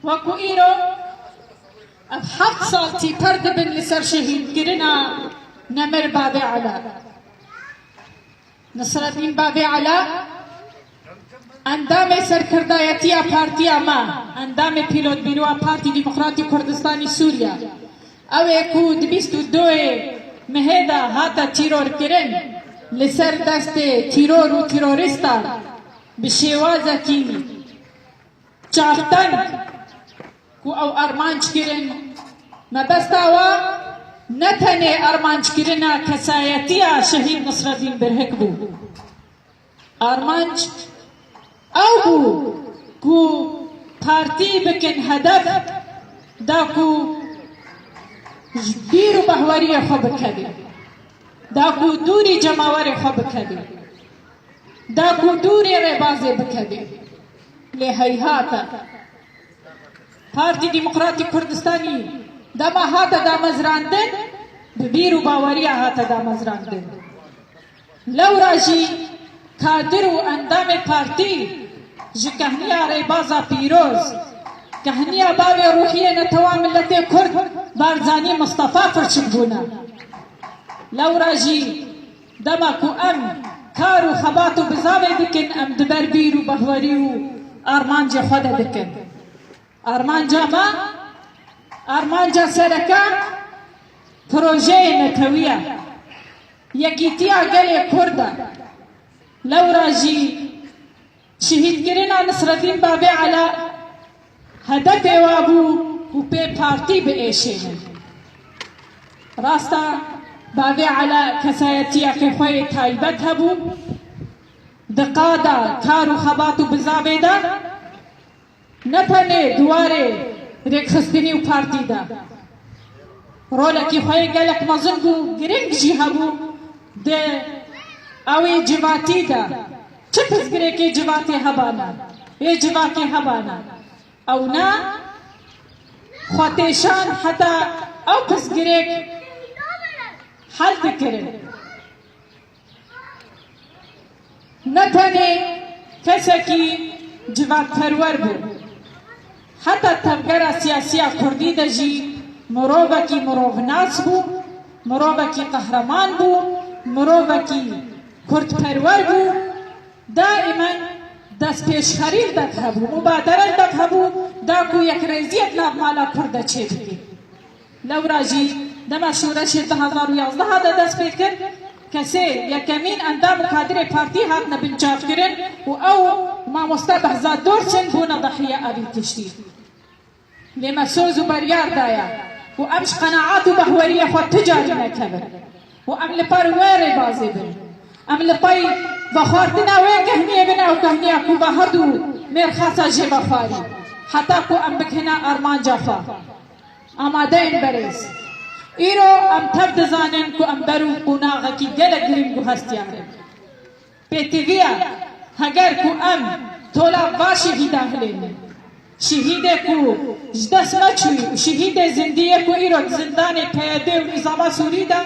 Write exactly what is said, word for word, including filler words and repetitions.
Wekû îro ev heft sal tîper dibin li ser şehîdkirina nemir Bavê Ela. Nisredîn Bavê Ela endamê serkirdayetiya partiya me, endamê pîlotbîroya Partî Demokratî Kurdistanî Sûriye, ew ê ku di bîst û duyê mehê de hate tîrorkirin, li ser destê tîror û tîrorîstan bi şêwazekî çavteng ku ew armanc kirin. Mebesta we ne tenê armanckirina kesayetiya şehîd Nisredîn Birhik bû. Armanc ew bû ku partî bikin hedef da ku ji bîr û behweriyê xwe bikevê, da ku dûrî cemawerê xwe bikevê, da ku dûrî rêbazê bikevê. Lê heyhata. Partî Demokratîk Kurdistanî dema hate damezrandin, bi bîr û baweriya hate damezrandin. Lewra jî kadir û endamê partî ji kehniya rêbaza pîroz, kehniya bavê ruhiyê netewa miletê Kurd Barzanî Mistefa firçik bûne. Lewra jî dema ku em kar û xebat û bizavê dikin, em di ber bîr û behwerî û armancê xwe de dikin. Armanca me, armanca sereke projeyê netewî ye. Yekîtiya gelê Kurd e. Lewra jî şehîdkirina Nisredîn Bavê Ela hedefê wa bû ku pê partî biêşênin. Rasta Bavê Ela kesayetiyekê xwe yê taybet hebû. Di qada kar û xebat û bizavê de ne tenê di warê rêkxistinî û partî de rolekî xwe yê gelek mezin bû, giring jî hebû di ew ê civatî de. Çi pirsgirêkê civatê hebane, ê civakê hebane, ew ne xwe têşan heta ew pirsgirêk hel dikirin. Ne tenê kesekî civakperwer bû, heta tevgera siyasî ya kurdî de jî mirovekî mirovnas bû, mirovekî qehreman bû, mirovekî kurdperwer bû. Daîmen destpêşxerî li dev hebû, mubadere li dev hebû, da ku yekrêziyê di nav mala kurd de çêbibî. Lewra jî dema şoreşê du hezar û yazdeh de dest pê kir, kesê yekemîn endam û kadirê partî hatine binçavkirin û ew mamoste Behzad Dorçin bûne dehiye evî tiştî. Lê me soz û beryar daye ku em ji qenaet û behweriyê xwe ti carî nekevin û em li per wê rêbazê bin. Em li pey vexwartina wê kehniyê bin, ew kehniya ku ve herdû mêrxasa jê vexwarî, heta ku em bikine armanca xwe. Amade in berêz. Îro em tev dizanin ku em ber û qonaxekî gelek giring û hestiyar in. Pêtivî ye, heger ku em tola va şehîda hilênin, şehîdê ku ji dest me çûyî û şehîdê zindî ye ku îro di zindanê P Y D û nîzama Sûrî de,